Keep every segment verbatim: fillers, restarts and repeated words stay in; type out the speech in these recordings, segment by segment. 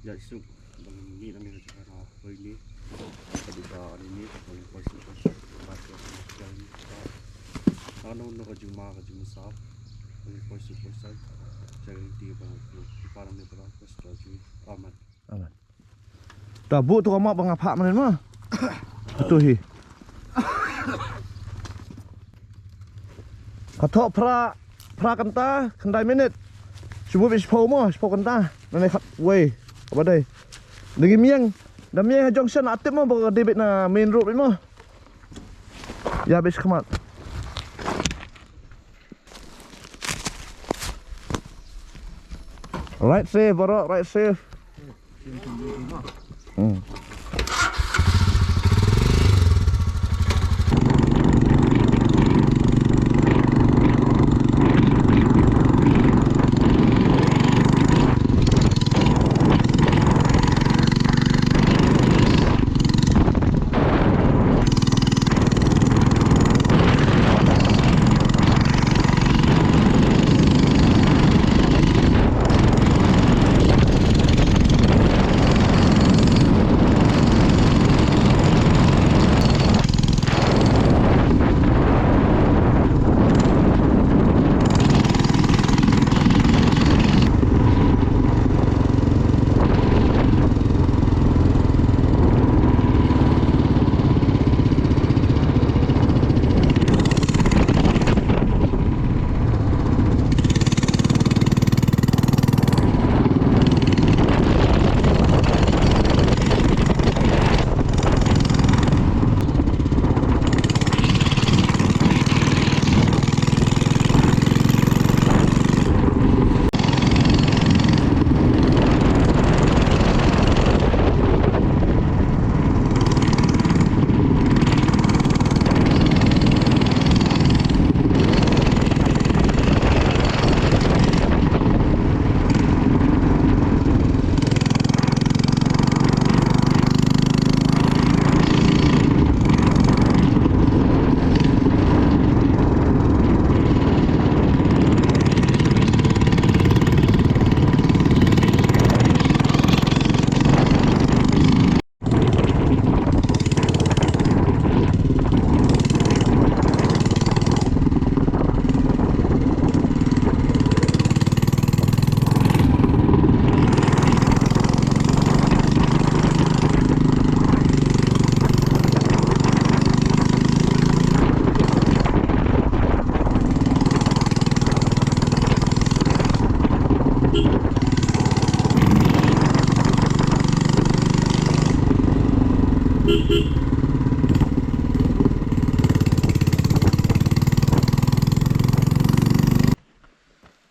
Ïa suk ba ngin mih na me ka jaka na hoi ni. Ka dei ka ani ni ka poi suk poi sai. Ba ka ka ni ka. Ano no ka juma ka juma sa. Ka poi suk poi sai. Jaka ni ti ba ki para me para ka stra ji. Amen. Amen. Da bu tu ka map ba nga phah mynnin ma. Tu hi. Ka thoh phra, phra kynta, khyndai minit. Shu buh beit shiphew mo, shiphew kynta. Nane khatwei. Kaba dei. Da ngi miang, da miang ha junction, ah, tip mo ba ka dei beit na main road beit mo. Ïa beit shakhmat. Ride safe, baroh, ride safe. Hmm.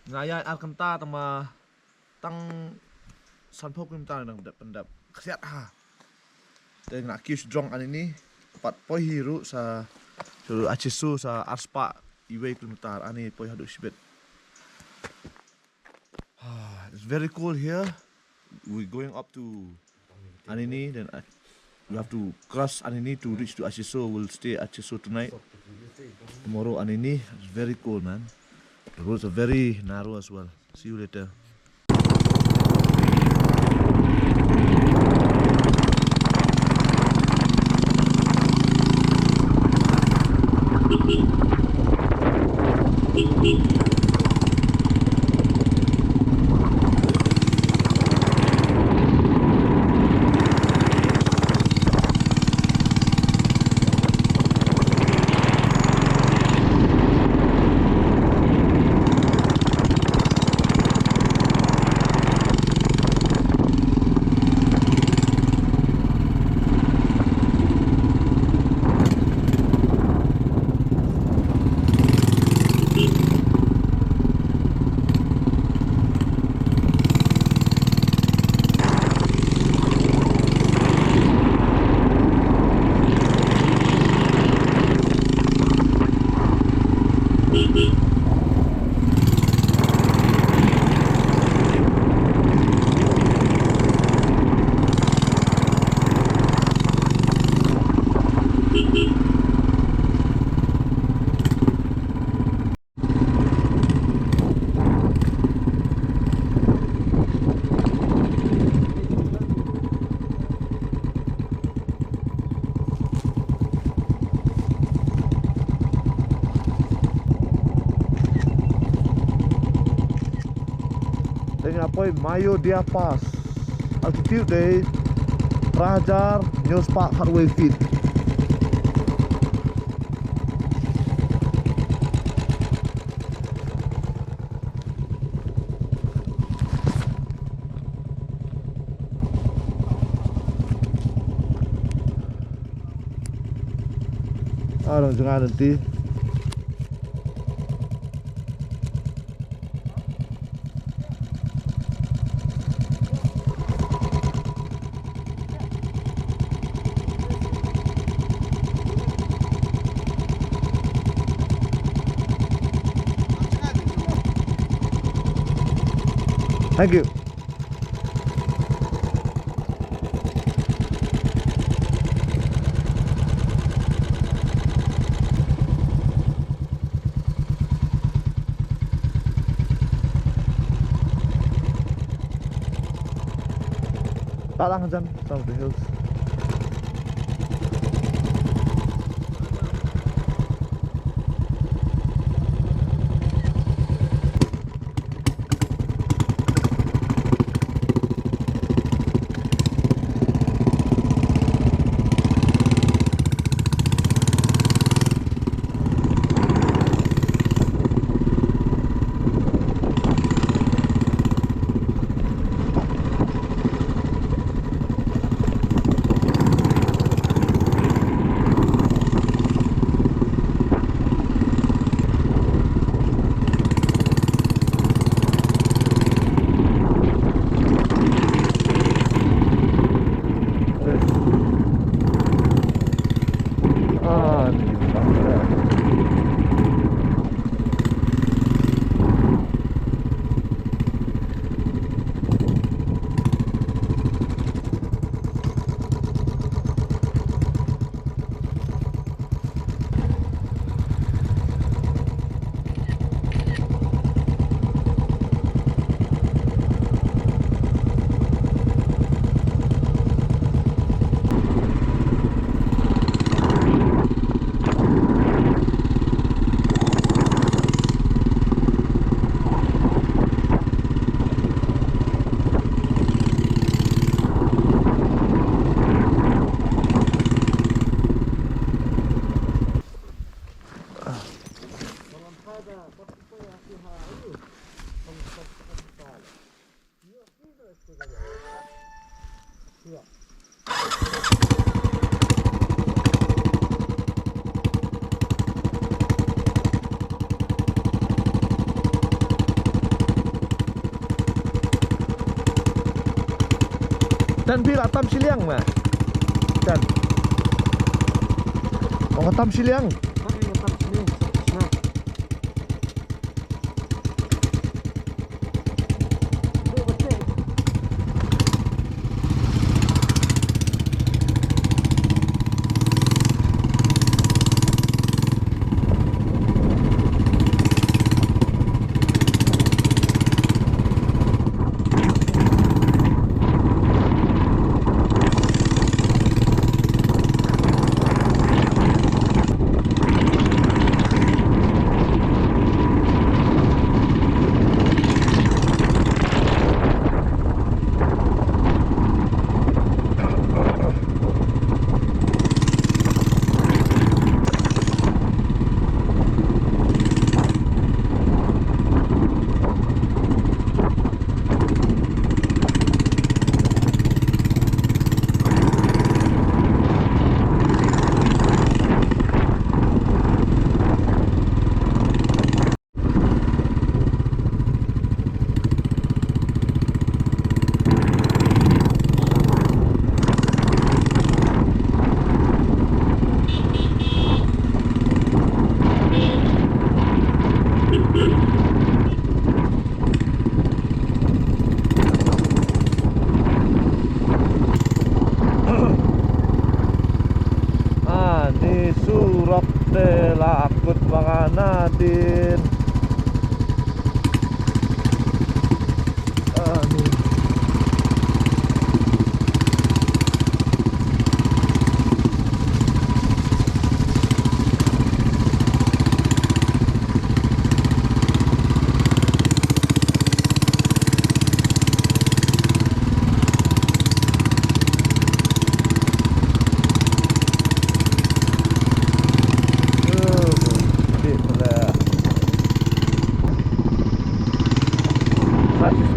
Nga ïaid ar kynta tang ma tang sanphew kilometer nang dep pyndep. Khriat ha. Te nga kiew sha jrong anini. Pat poi hi ruh sa, sa Acheso sa arspah iwei kilometer ani poi haduh shibit. Ah, it's very cold here. We're going up to Anini, then uh, we have to cross Anini to reach to Acheso. We'll stay Acheso tonight. Tomorrow Anini, it's very cold, man. The roads are very narrow as well. See you later. Te nga poi Mayo Dia Pass. Altitude dei phra hajar hynñiew spah khatwei feet. Ah, dang jngai lynti. Thank you. Talang jan, some of the hills. Tan phi la tam shiliang ma. Tan. Ong tam shiliang. Ani surok te la akut manga nadin. Ani.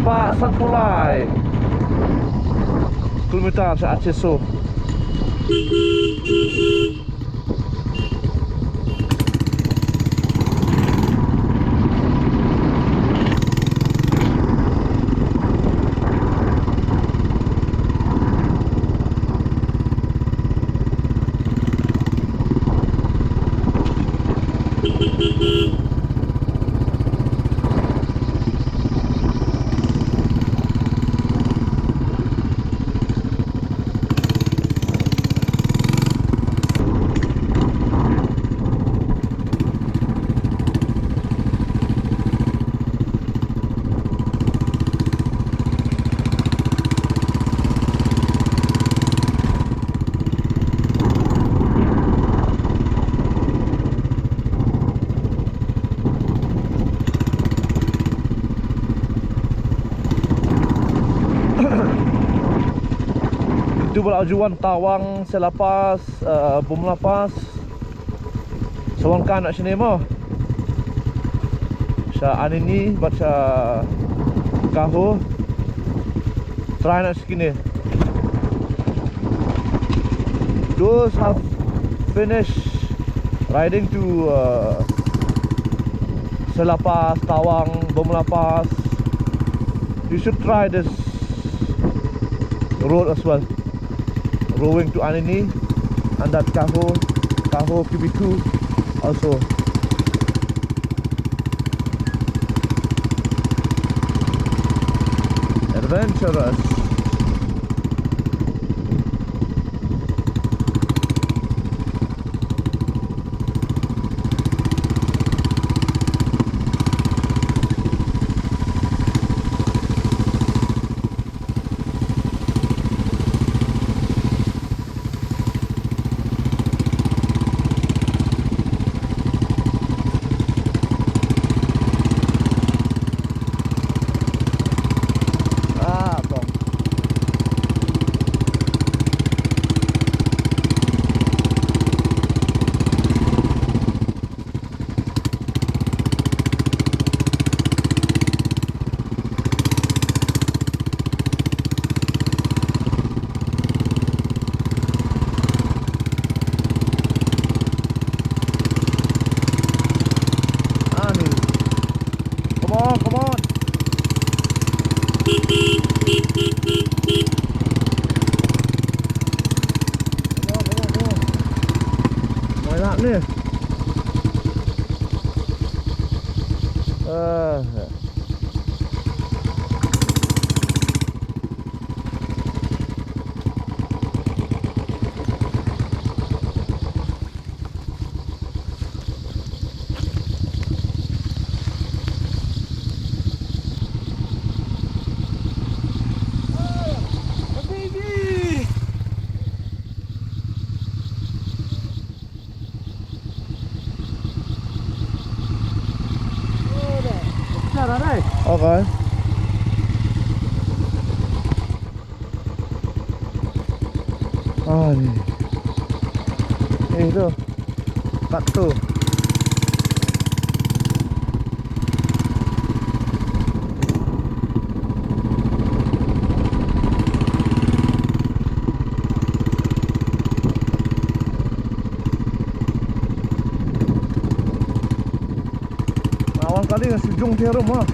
Spah sanphew lai kilometer sha Atchison. Itu ba la ju wan Tawang, Sela Pass, eh, Bumla Pass. Sa wan kai noh shane mo. Sha Anini bad sha Kaho. Try noh shi kine. Those have finished riding to, uh, Sela Pass, Tawang, Bumla Pass. You should try this road as well. Rowing to Anini and that Kaho, Kaho Q B two also. Adventurous. Ah, bong. Ani. Come on, come on. Ah. Okay. Ah, ni. Eh, tu. Part two. Nga wan kali nga shu jong te rum ah.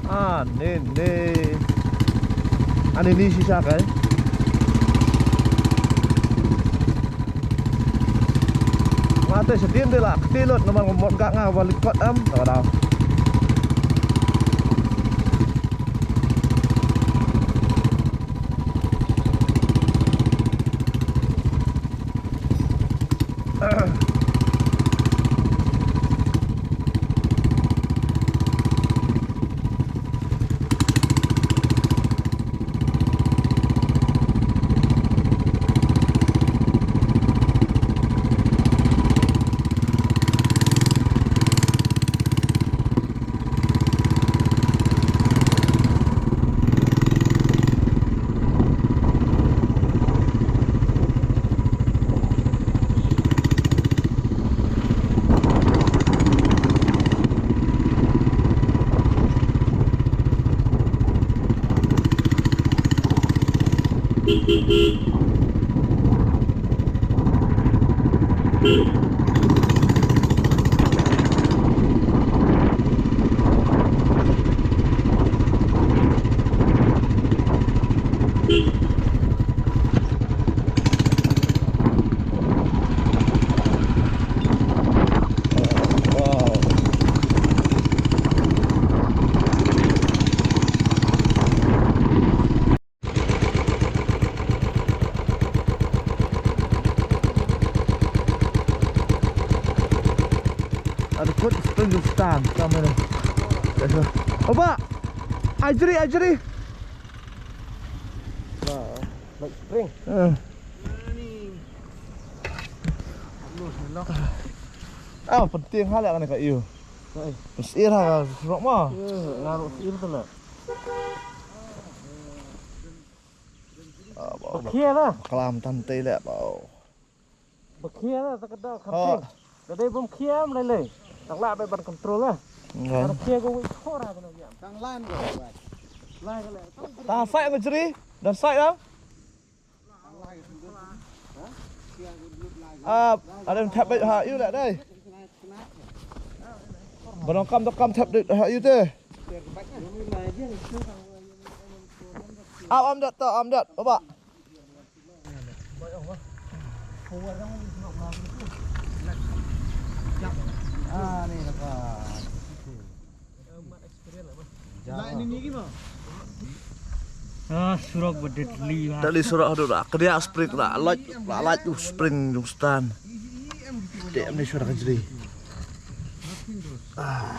Ah, ni, ni. Ani ni shisha kai. Nga te sha dien te la kti lut namar nga mut ka nga ba lyngkot em. Daw daw. Ada kot spring stand kamera. Oba, ajri ajri. Nah, like spring. Eh. Ah, penting hal yang kena kat you. Ei. Sir ha surok mo. Eh, nga ruh sir tu lah. Ah, ba, ba. Khia lah. Klam tan te leh ba. Ba khia lah, ta ka da. Ha. Ka dei bym khia em lei lei. Tang lah ba ban control lah. Ngan. Ba khia ko wei thor ha ka na yam. Tang lan ko. Lai ka leh. Ta sai nga jri. Dan sai lah. Ah, ada thep beit ha ïu leh dei. Ba nang kam da kam thep beit ha ïu te. Ap am dat ta am dat ba. Ah, ni lah ka. Ah, surok ba deadly, ba. Deadly surok, haduh la kdiah spring, la lait, la lait u spring jong stan. Te em ni surok ka jri. Ah.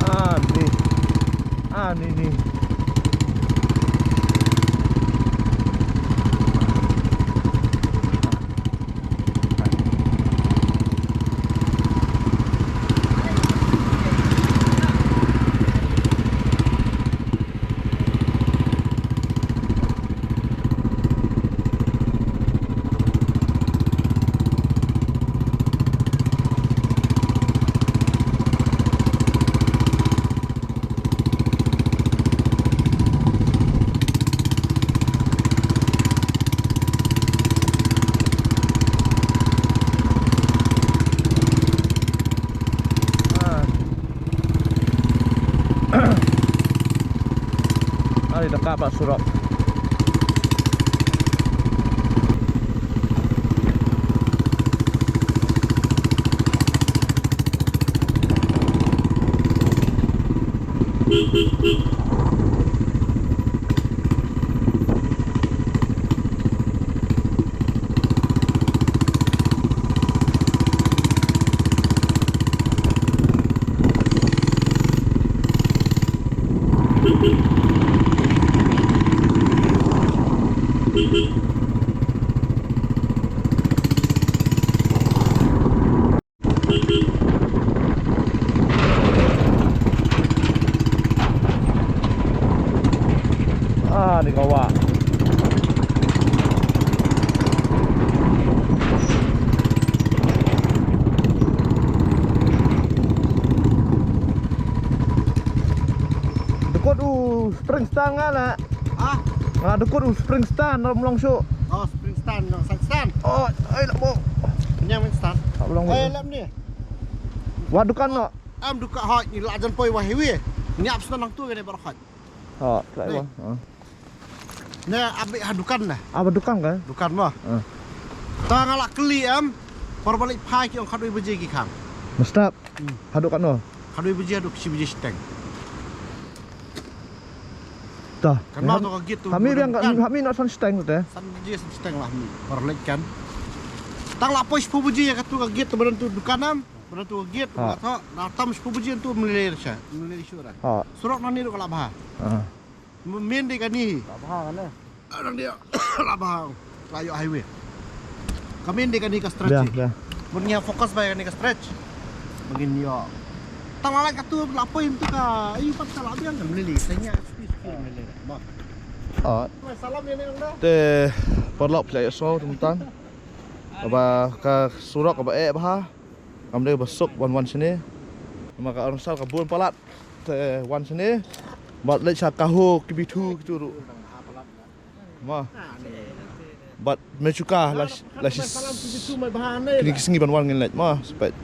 Ah, ni. Ah, ni, ni. Ari da kaba surok. Ah, ni ka wah. Dkut u spring stand nga la. Ah? Nga dkut u spring stand, ram long shu. Oh, spring stand, long side stand. Oh, ai la bo. Nyam stand. Ram long. Ai lam ni. Wat dukan noh. Em dukan hoi, ngi la jan poi wah highway. Ngi ap sna nangtu kane baroh hoi. Ha, klai wah. Ne, abi ha dukan na. Aba dukan ka? Dukan mo. Ta nga la kylli em. Por ba leit phai ki ong khatwei baje ki khang. Mustap. Ha dukan noh. Khatwei baje haduh shi baje shiteng. Ta. Kan ma to ka gate tu. Hami biang ka, hami noh san shiteng te. San baje san shiteng lah hami. Por leit kan. Tang la poi shiphew baje ïa katu ka gate tu ba don tu dukan em. Ba don tu ka gate. Ha. Ba to na tam shiphew baje tu mlei sha. Mlei shuh ra. Ha. Surok nani ruh ka la bha. Ha. Main de kani. La bha kane. Arang dia. La bha. La ïoh highway. Ka main de kani ka stretch. Dah, dah. Mun ngi focus ba kani ka stretch. Mungkin ïoh. Tang la katu la poi tu ka. Ayu pat ka la biang kan lili. Tanya speed speed lili. Ba. Ah. Salam ïa ne ong da. Te paralok phi la ïohsngew tymmen tang. Ba ka surok ba eh bha. Kam dei ba suk ban wan shane. Namar ka Umrangso ka bun palat. Te wan shane. Bad leit sha Kaho Kibitu kitu ruh. Mo. Bad Mechuka la la kine ki sngi ban wan ngin leit mo. Spet.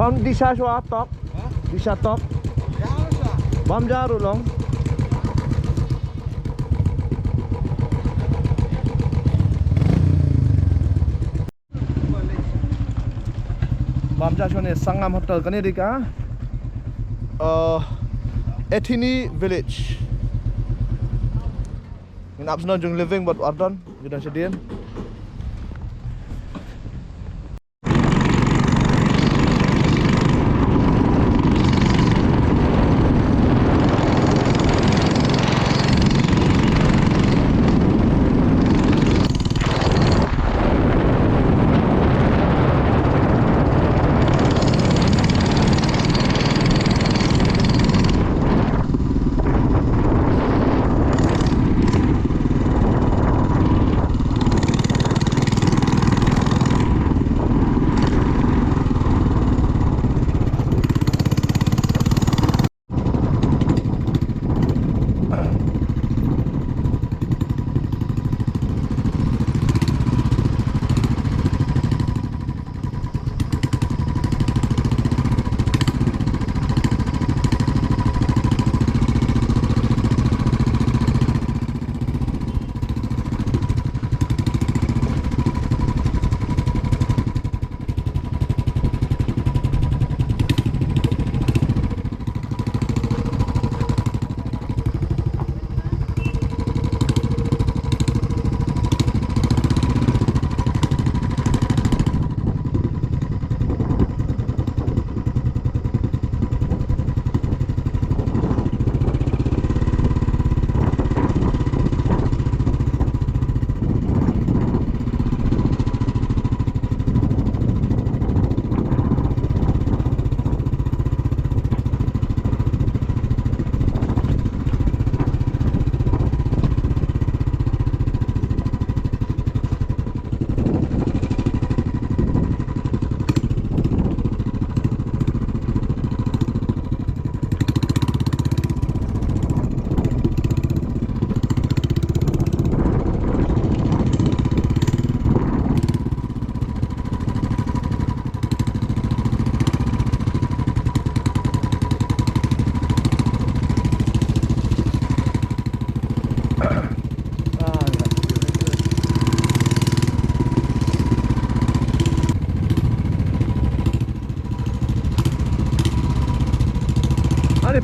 Bam di sha shuwa tok. Di sha tok. Bam ja ruh long. Bam ja shane Sangam Hotel kane dei ka, uh, Ethini Village. Ngin ap snoh jong Living bad Ardon, ngi don shadien.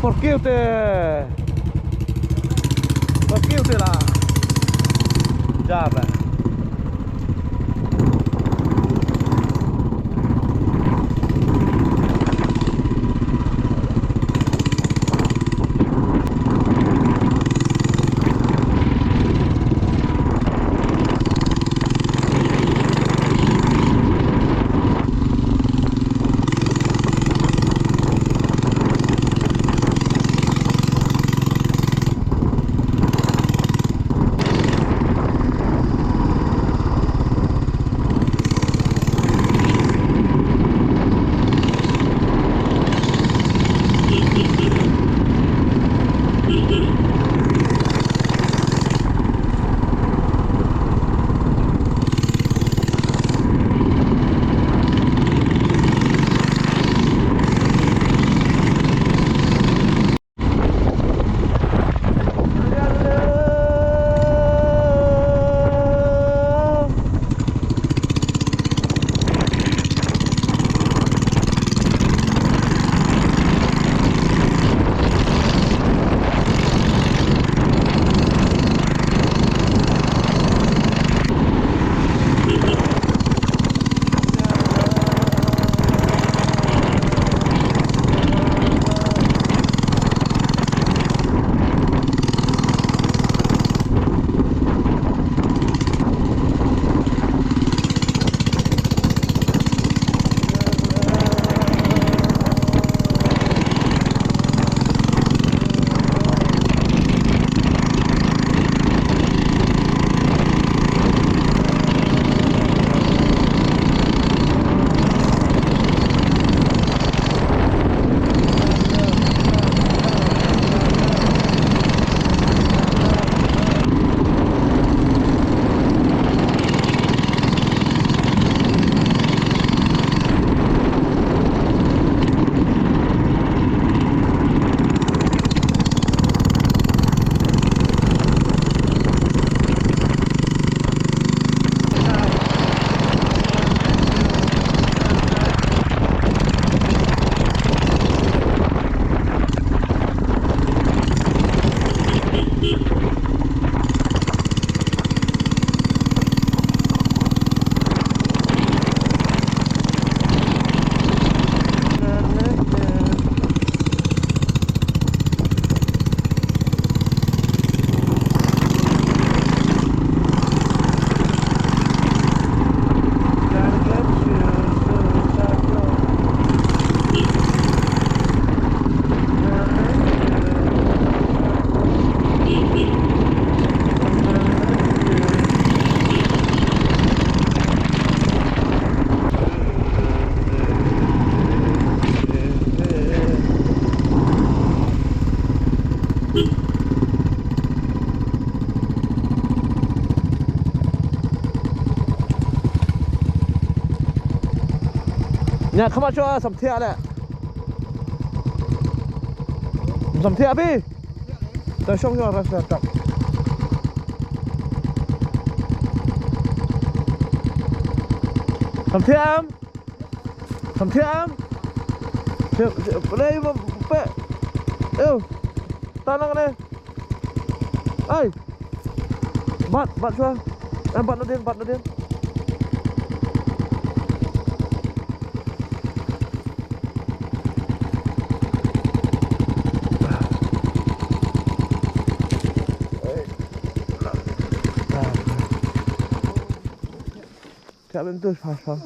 Por qué usted? Por qué usted la llave? Nya khama chwa samthia le. Samthia bi. Ta shong yo ras ta. Samthia am. Samthia am. Play ba pe. Ew. Tanang ne. Ai. Bat, bat shuwa. Eh, bat nadien, bat nadien. Ka bem tu, pas, pas.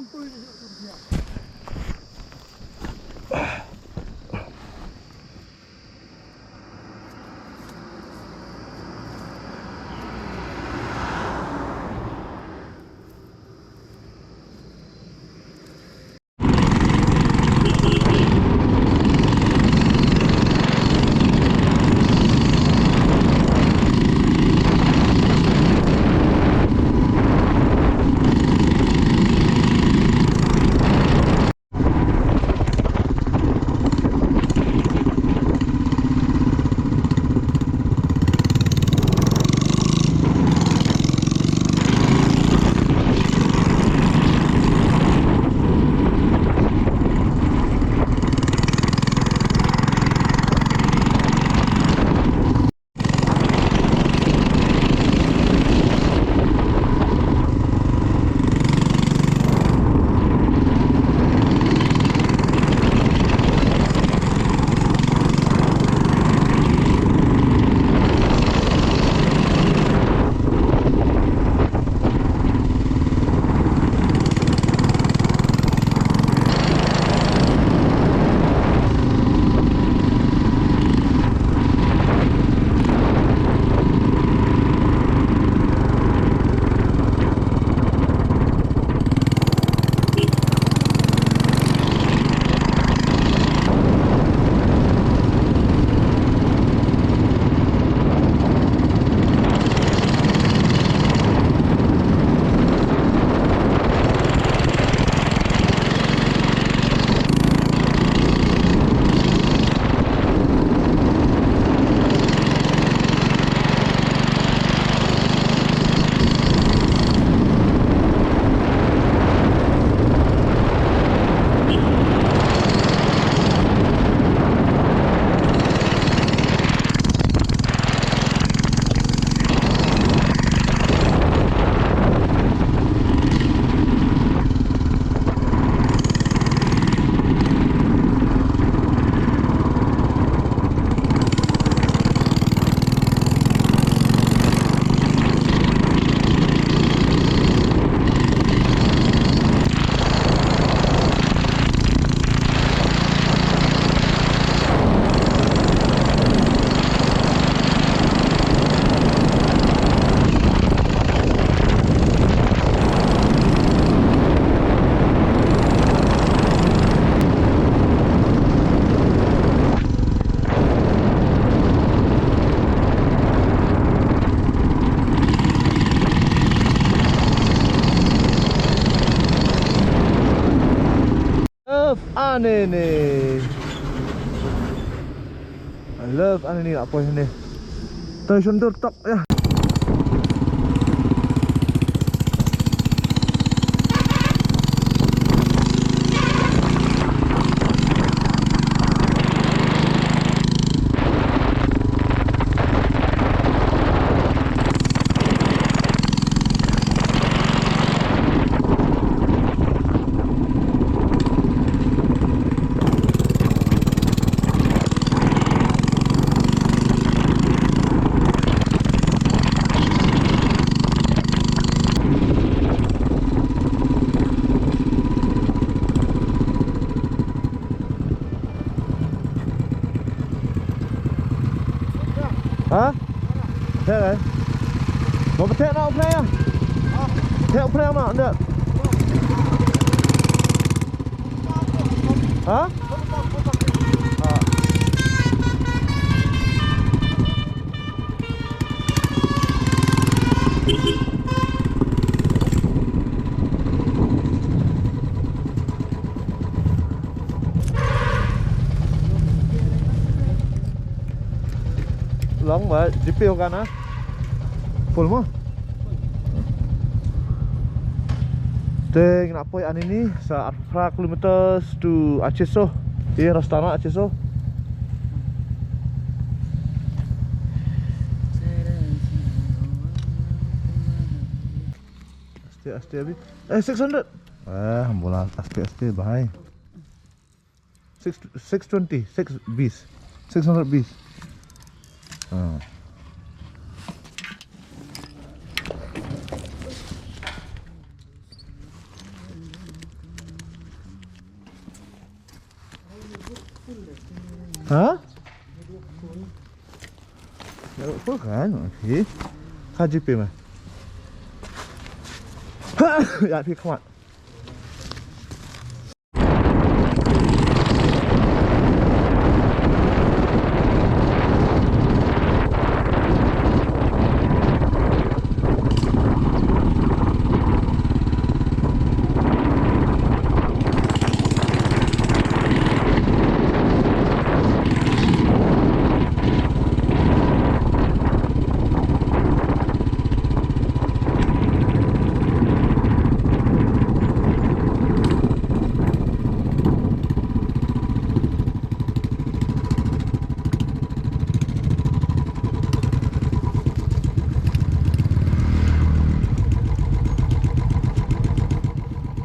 Love Anini. I love Anini, la poi hangne. Te shon dur tok ïa. Ha? Theh eh? Mo theh na u phrang ïa? Theh u phrang na ynda. Ha? Long ba G P ho ka na. Full mo. Te ngi la poi Anini sa phra kilometers to Acheso. Ïa rasta na Acheso. Aste aste abi. Eh, six hundred. Eh, ambulance aste aste bhai. Six, six twenty, six bis. Six hundred bis. Ah. Ha? Ya, kok kan? Okey. Ka G P mah. Ha, ya, phi khmat.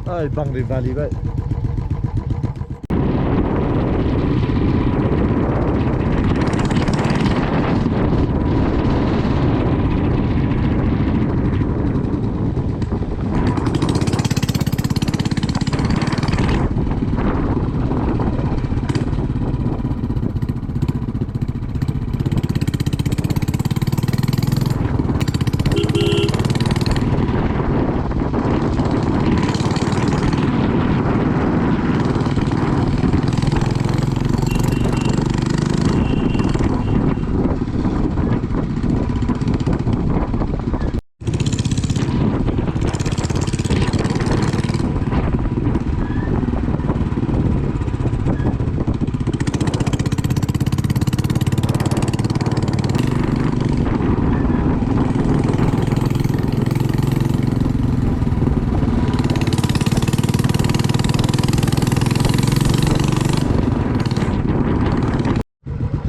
Ai, bang di Bali bai.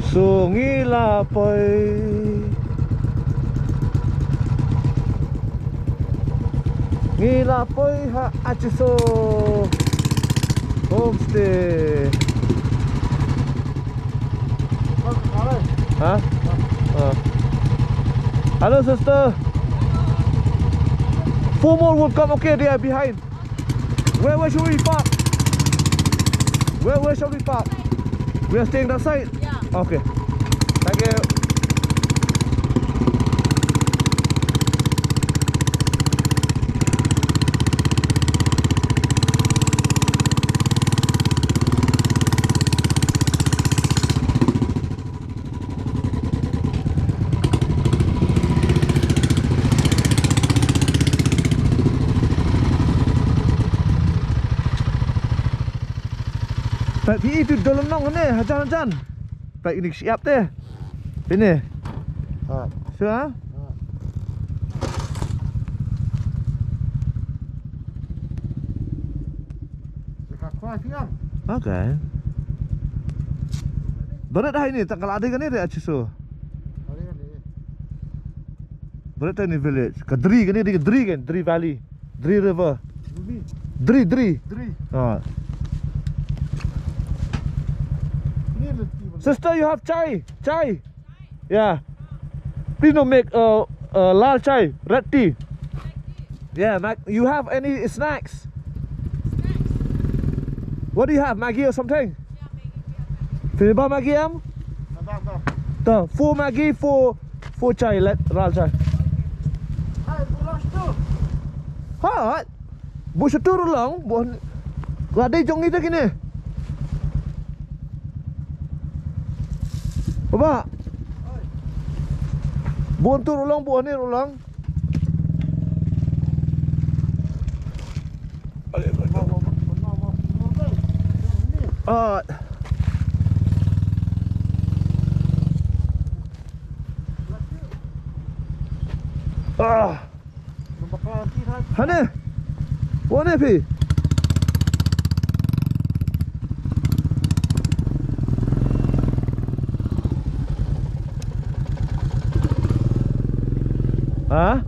So ngi la poi. Ngi la poi ha Acheso Homestay. Ha? Ah. Hello, sister. Four more will come. Okay, they are behind. Where, where should we park? Where, where shall we park? We are staying that side? Yeah. Okay. Thank you. Peit phi i tu, dol nong ne, hajan hajan. Peit ini siap te. Ini. Ha. Sure? Ha. Dekat kuah siang. Okay. Barat dah ini, tak kalah ada kan ni, dia acuh so. Ada kan ni. Barat dah ini village. Ka Dri kan ni, Dri kan, Dri Valley. Dri River. Dri. Dri, Dri. Dri. Ha. Ini reti. Sister, you have chai? Chai? Yeah. Please no make uh, uh, lal chai, red tea. Yeah, Mac, you have any snacks? What do you have, Maggi or something? Phi ba Maggi em? Dah, dah. Dah, four Maggi, four, four chai, let, lal chai. Hai, buras tu. Hai. Bu satu rulang, bu la dei jong ita kini. Baba. Bu tu rulang, bu ni rulang. Ah. Ah. Hane. Wane phi. Ha?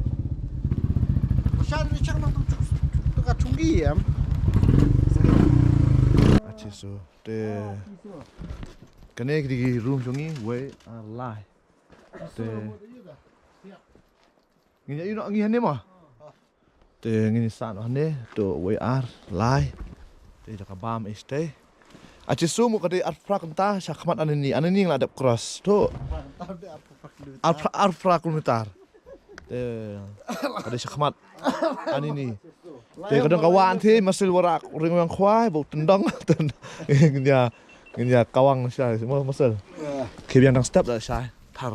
Achi so te. Kane ki dei ki room jong ngi, wei ar lai. Te. Ngin ïa ïoh ngi hangne mo. Te ngin ïa sah noh hangne to wei ar lai. Te da ka bam is te. Achi sum ka dei arphew phra kynta sha khmat Anini, Anini nga la dep cross to. Arphew, arphew phra kilometer. Te ka dei sha khmat Anini. Te ka dang ka wan te masil warak ring wang khwai bok tendang. Ngin ïa, ngin ïa kawang sha mo masil. Ki biang dang step da sha thar.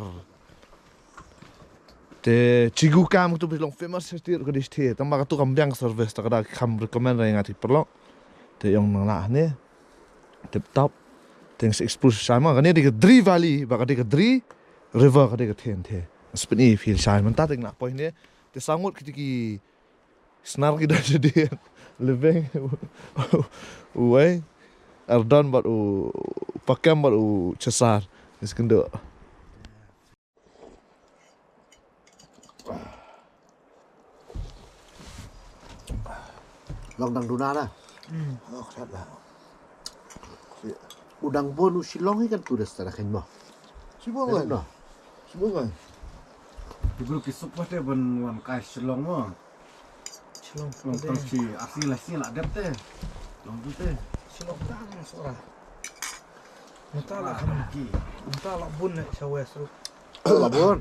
Te chigu kam tu long famous stir ka dei te tang ba ka tu kam biang service ta ka da kam recommend ra nga ti perlok. Te ïong nang lah ne. Tip top. Te ngi explore sha ma ka ne dei ka Dri Valley ba ka dei ka Dri River ka dei ka then te. Spin i feel sha mynta te nga poi ne. Te sangut ki ki snar ki da jadi living. Uwei. Ardon bat u Pakem bat u Chesar. Is kendo. Long dang duna na. Hmm. Oh, khat lah. Udang bon u Shillong hi kan tu das tara kan mo. Shibong kan. No. Shibong kan. Di group ki suk pate ban wan kai Shillong mo. Shillong. Long tang shi asi la shi la dep te. Long tu te. Shillong tang sora. Mynta la kham ki. Mynta la bun ne sha west ruh. La bun.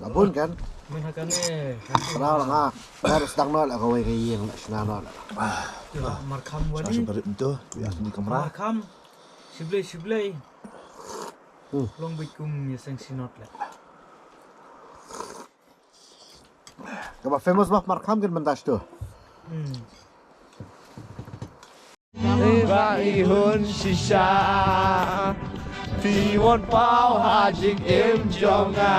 La bun kan. Mynta kan ne. Ra la nga. Ra sdang no la kawei ka ïing la shna no la. Markham wali. Sa barit mynta. Ya ni kamra. Markham. Shiblei shiblei. Long bit kum ya seng sinot la. Kaba famous bah Markham kan mynta tu. Ba i hun shisha. Phi wan pau ha jingim jong nga.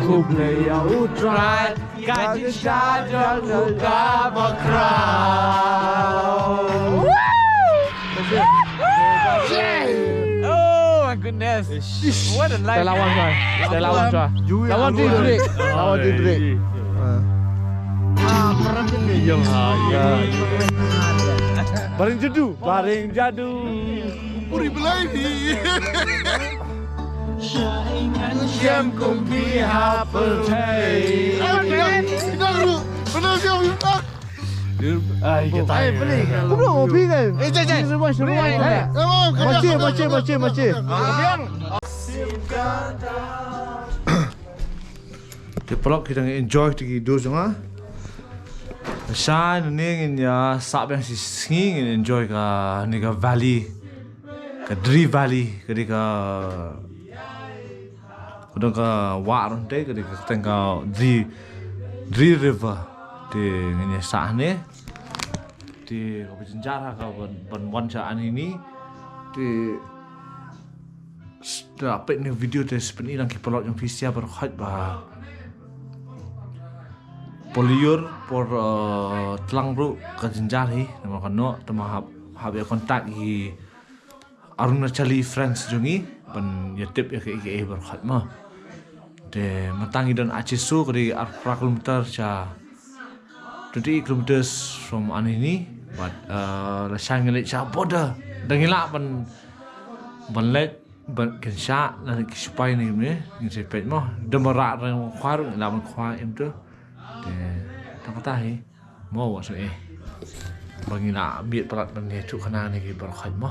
Khublei ya u Trai. Ka jingshisha jong u kaba khraw. Oh my goodness. What a life. Stella one try. Stella one try. Stella one try. Stella one try. Baring jadu. Baring jadu. Puri belai ni. Shem kum pi hapel thei. Ai, kita ru. Benar siap minta. Ai, kita. Ai, beli. Kumno ngopi kan? Eh, jai, jai. Semua, semua. Macam, macam, macam, macam. Te paralok, kita ngi enjoy te ki dur jong nga. Shai ne ngin ïa sah biang shi sngi ngin enjoy kane ka valley. Ka Dri Valley, ka dei ka, ka dang ka wah ruh te, ka dei ka teng ka Dri, Dri River. Te ngin ïa sah ne. Te kaba jynjar ha ka ban, ban wan sha Anini. Te da peit ïa ka video te sa pyni lang ki paralok jong phi sha baroh khoit ba por lyiur por, eh, tlang ruh ka jynjar hi. Namar ka noh te ma hap, hap ïa contact hi Arunachali friends jong ngi ban ïa tip ïa kaei kaei baroh khoit mo. Te mynta ngi don Acheso, ka dei arphew phra kilometer sha, twenty-eight kilometers from Anini. But, uh, lashai ngi leit sha border. Da ngi lah ban, ban leit, ban kin shah na ki sipai ne, ne ngin sa peit mo. Da ma rah reng khwai ruh ngi lah ban khwai em tu. Te tang kata hi mo, wat sngewsih ba ngi lah bit palat ban ïathuh khana ne ki baroh khoit mo.